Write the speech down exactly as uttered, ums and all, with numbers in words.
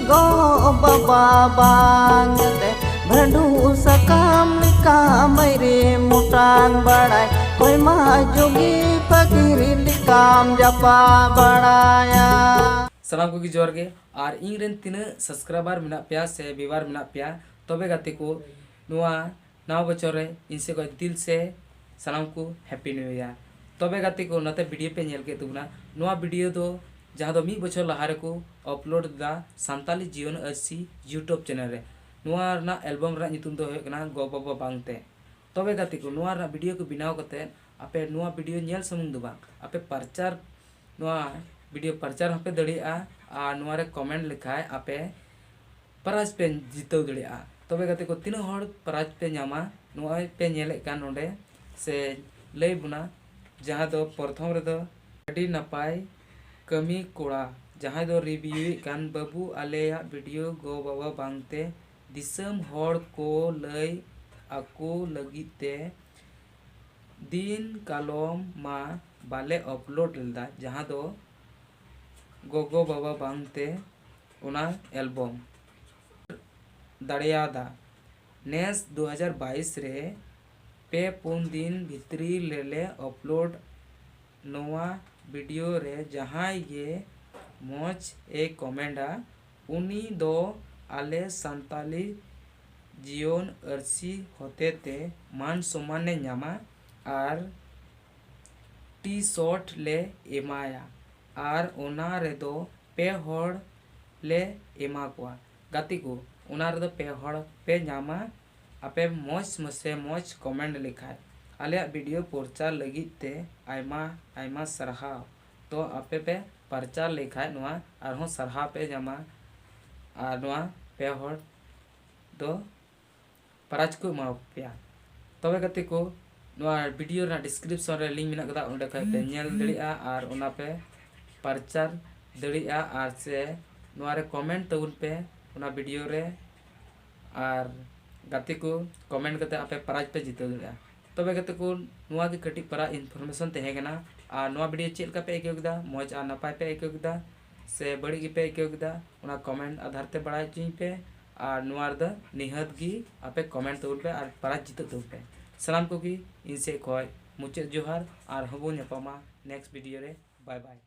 ᱜᱚ ᱵᱟᱵᱟ ᱵᱟᱝ ᱛᱮ ᱵᱷᱟᱹᱰᱩ ᱥᱟᱠᱟᱢ ᱞᱮᱠᱟ ᱢᱟᱹᱭᱨᱮ ᱢᱚᱴᱟᱝ ᱵᱟᱲᱟᱭ, ᱠᱚᱭᱢᱟ ᱡᱩᱜᱤ ᱯᱷᱟᱹᱠᱤᱨ ᱞᱮᱠᱟᱢ ᱡᱟᱯᱟ ᱵᱟᱲᱟᱭᱟ᱾ ᱥᱟᱱᱟᱢ ᱠᱚᱜᱮ ᱡᱚᱦᱟᱨ ᱜᱮ᱾ ᱟᱨ ᱤᱧ ᱨᱮᱱ ᱛᱤᱱᱟᱹᱜ subscriber ᱢᱮᱱᱟᱜ ᱯᱮᱭᱟ ᱥᱮ viewer ᱢᱮᱱᱟᱜ ᱯᱮᱭᱟ, ᱛᱚᱵᱮ ᱜᱟᱛᱮ ᱠᱚ, ᱱᱚᱣᱟ ᱱᱟᱣᱟ ᱵᱚᱪᱷᱚᱨ ᱨᱮ ᱤᱧ ᱥᱮᱫ ᱠᱷᱚᱱ ᱫᱤᱞ ᱥᱮ ᱥᱟᱱᱟᱢ ᱠᱚ Happy New Year᱾ ᱛᱚᱵᱮ ᱜᱟᱛᱮ ᱠᱚ, ᱱᱚᱛᱮ video ᱯᱮ ᱧᱮᱞ ᱠᱮᱫ ᱛᱟᱵᱚᱱᱟ, ᱱᱚᱣᱟ video ᱫᱚ ᱡᱟᱦᱟᱸ ᱫᱚ ᱢᱤᱫ ᱵᱚᱪᱷᱚᱨ ᱞᱟᱦᱟ ᱨᱮᱠᱚ upload ᱞᱮᱫᱟ ᱥᱟᱱᱛᱟᱞᱤ ᱡᱤᱭᱚᱱ ᱟᱹᱨᱥᱤ YouTube channel ᱨᱮ᱾ ᱱᱚᱣᱟ ᱨᱮᱱᱟᱜ album ᱨᱮᱱᱟᱜ ᱧᱩᱛᱩᱢ ᱫᱚ ᱦᱩᱭᱩᱜ ᱠᱟᱱᱟ ᱜᱚ ᱵᱟᱵᱟ ᱵᱟᱝᱛᱮ᱾ ᱛᱚᱵᱮ ᱜᱟᱛᱮ ᱠᱚ, ᱱᱚᱣᱟ ᱨᱮᱱᱟᱜ video ᱠᱚ ᱵᱮᱱᱟᱣ ᱠᱟᱛᱮᱫ ᱟᱯᱮ ᱱᱚᱣᱟ video ᱧᱮᱞ ᱥᱩᱢᱩᱝ ᱫᱚ ᱵᱟᱝ, ᱟᱯᱮ ᱯᱨᱚᱪᱟᱨ, ᱱᱚᱣᱟ video ᱯᱨᱚᱪᱟᱨ ᱦᱚᱸᱯᱮ ᱫᱟᱲᱮᱭᱟᱜᱼᱟ᱾ ᱟᱨ ᱱᱚᱣᱟ ᱨᱮ comment ᱞᱮᱠᱷᱟᱡ ᱟᱯᱮ prize ᱯᱮ ᱡᱤᱛᱟᱹᱣ ᱫᱟᱲᱮᱭᱟᱜᱼᱟ᱾ ᱛᱚᱵᱮ ᱜᱟᱛᱮ ᱠᱚ, ᱛᱤᱱᱟᱹᱜ ᱦᱚᱲ prize ᱯᱮ ᱧᱟᱢᱟ, ᱱᱚᱜᱼᱚᱭ ᱯᱮ ᱧᱮᱞᱮᱫ ᱠᱟᱱ ᱱᱚᱰᱮ ᱥᱮ ᱞᱟᱹᱭ ᱵᱚᱱᱟ, ᱡᱟᱦᱟᱸ ᱫᱚ ᱯᱨᱚᱛᱷᱚᱢ ᱨᱮᱫᱚ ᱟᱹᱰᱤ ᱱᱟᱯᱟᱭ ᱠᱟᱹᱢᱤ ᱠᱚᱲᱟ, ᱡᱟᱦᱟᱸᱭ ᱫᱚ review ᱮᱫ ᱠᱟᱱ ᱵᱟᱹᱵᱩ, ᱟᱞᱮᱭᱟᱜ video ᱜᱚ ᱵᱟᱵᱟ ᱵᱟᱝᱛᱮ ᱫᱤᱥᱚᱢ ᱦᱚᱲ ᱠᱚ ᱞᱟᱹᱭ ᱟᱠᱚ ᱞᱟᱹᱜᱤᱫ ᱛᱮ ᱫᱤᱱ ᱠᱟᱞᱚᱢ ᱢᱟ ᱵᱟᱞᱮ upload ᱞᱮᱫᱟ, ᱡᱟᱦᱟᱸ ᱫᱚ ᱜᱚᱜᱚ ᱵᱟᱵᱟ ᱵᱟᱝᱛᱮ ᱚᱱᱟ album ᱫᱟᱲᱮᱭᱟᱫᱟ᱾ ᱱᱮᱥ ᱫᱩ ᱦᱟᱡᱟᱨ ᱵᱟᱭᱤᱥ ᱨᱮ ᱯᱮ ᱯᱩᱱ ᱫᱤᱱ ᱵᱷᱤᱛᱨᱤ ᱨᱮᱞᱮ upload᱾ ᱱᱚᱣᱟ video ᱨᱮ ᱡᱟᱦᱟᱸᱭ ᱜᱮ ᱢᱚᱡᱽ ᱮ ᱠᱚᱢᱮᱱᱴᱟ, ᱩᱱᱤ ᱫᱚ ᱟᱞᱮ ᱥᱟᱱᱛᱟᱞᱤ ᱡᱤᱭᱚᱱ ᱟᱹᱨᱥᱤ ᱦᱚᱛᱮᱛᱮ ᱢᱟᱱ ᱥᱚᱢᱢᱟᱱᱮ ᱧᱟᱢᱟ ᱟᱨ ᱴᱤ ᱥᱚᱨᱴ ᱞᱮ ᱮᱢᱟᱭᱟ ᱟᱨ ᱚᱱᱟ ᱨᱮᱫᱚ ᱯᱮ ᱦᱚᱲ ᱞᱮ ᱮᱢᱟ ᱠᱚᱣᱟ᱾ ᱜᱟᱛᱮ ᱠᱚ, ᱚᱱᱟ ᱨᱮᱫᱚ ᱯᱮ ᱦᱚᱲ ᱯᱮ ᱧᱟᱢᱟ᱾ ᱟᱯᱮ ᱢᱚᱡᱽ ᱢᱚᱡᱽ ᱥᱮ ᱢᱚᱡᱽ ᱠᱚᱢᱮᱱᱴ ᱞᱮᱠᱷᱟᱡ ᱟᱞᱮᱭᱟᱜ ᱵᱷᱤᱰᱤᱭᱳ ᱯᱨᱚᱪᱟᱨ ᱞᱟᱹᱜᱤᱫ ᱛᱮ ᱟᱭᱢᱟ ᱟᱭᱢᱟ ᱥᱟᱨᱦᱟᱣ᱾ ᱛᱚ ᱟᱯᱮ ᱯᱮ ᱯᱨᱚᱪᱟᱨ ᱞᱮᱠᱷᱟᱡ ᱱᱚᱣᱟ ᱟᱨᱦᱚᱸ ᱥᱟᱨᱦᱟᱣ ᱯᱮ ᱧᱟᱢᱟ ᱟᱨ ᱱᱚᱣᱟ ᱯᱮ ᱦᱚᱲ ᱫᱚ ᱯᱨᱟᱭᱤᱡᱽ ᱠᱚ ᱮᱢᱟ ᱯᱮᱭᱟ᱾ ᱛᱚᱵᱮ ᱜᱟᱛᱮ ᱠᱚ, ᱱᱚᱣᱟ ᱵᱷᱤᱰᱤᱭᱳ ᱨᱮᱱᱟᱜ ᱰᱤᱥᱠᱨᱤᱯᱥᱚᱱ ᱨᱮ ᱞᱤᱝᱠ ᱢᱮᱱᱟᱜ ᱠᱟᱫᱟ, ᱚᱸᱰᱮ ᱠᱷᱚᱡ ᱯᱮ ᱧᱮᱞ ᱫᱟᱲᱮᱭᱟᱜᱼᱟ ᱟᱨ ᱚᱱᱟ ᱯᱮ ᱯᱨᱚᱪᱟᱨ ᱫᱟᱲᱮᱭᱟᱜᱼᱟ᱾ ᱟᱨ ᱥᱮ ᱱᱚᱣᱟ ᱨᱮ ᱠᱚᱢᱮᱱᱴ ᱛᱟᱵᱚᱱ ᱯᱮ ᱚᱱᱟ ᱵᱷᱤᱰᱤᱭᱳ ᱨᱮ, ᱟᱨ ᱜᱟᱛᱮ ᱠᱚ, ᱠᱚᱢᱮᱱᱴ ᱠᱟᱛᱮ ᱟᱯᱮ ᱯᱨᱟᱭᱤᱡᱽ ᱯᱮ ᱡᱤᱛᱟᱹᱣ ᱫᱟᱲᱮᱭᱟᱜᱼᱟ᱾ ᱛᱚᱵᱮ ᱜᱟᱛᱮ ᱠᱚ, ᱱᱚᱣᱟ ᱜᱮ ᱠᱟᱹᱴᱤᱡ ᱯᱟᱨᱟ ᱤᱱᱯᱷᱚᱨᱢᱮᱥᱚᱱ ᱛᱟᱦᱮᱸ ᱠᱟᱱᱟ᱾ ᱟᱨ ᱱᱚᱣᱟ ᱵᱷᱤᱰᱤᱭᱳ ᱪᱮᱫ ᱞᱮᱠᱟ ᱯᱮ ᱟᱹᱭᱠᱟᱹᱣ ᱠᱮᱫᱟ? ᱢᱚᱡᱽ ᱟᱨ ᱱᱟᱯᱟᱭ ᱯᱮ ᱟᱹᱭᱠᱟᱹᱣ ᱠᱮᱫᱟ? ᱥᱮ ᱵᱟᱹᱲᱤᱡ ᱜᱮᱯᱮ ᱟᱹᱭᱠᱟᱹᱣ ᱠᱮᱫᱟ, ᱚᱱᱟ ᱠᱚᱢᱮᱱᱴ ᱟᱫᱷᱟᱨ ᱛᱮ ᱵᱟᱲᱟᱭ ᱦᱚᱪᱚᱧ ᱯᱮ᱾ ᱟᱨ ᱱᱚᱣᱟ ᱨᱮᱫᱚ ᱱᱤᱦᱟᱹᱛ ᱜᱮ ᱟᱯᱮ ᱠᱚᱢᱮᱱᱴ ᱛᱟᱵᱚᱱ ᱯᱮ ᱟᱨ ᱯᱨᱟᱭᱤᱡᱽ ᱡᱤᱛᱟᱹᱜ ᱛᱟᱵᱚᱱ ᱯᱮ᱾ ᱥᱟᱱᱟᱢ ᱠᱚᱜᱮ ᱤᱧ ᱥᱮᱫ ᱠᱷᱚᱱ ᱢᱩᱪᱟᱹᱫ ᱡᱚᱦᱟᱨ, ᱟᱨᱦᱚᱸ ᱵᱚᱱ ᱧᱟᱯᱟᱢᱟ ᱱᱮᱠᱥᱴ ᱵᱷᱤᱰᱤᱭᱳ ᱨᱮ᱾ ᱵᱟᱭ ᱵᱟᱭ᱾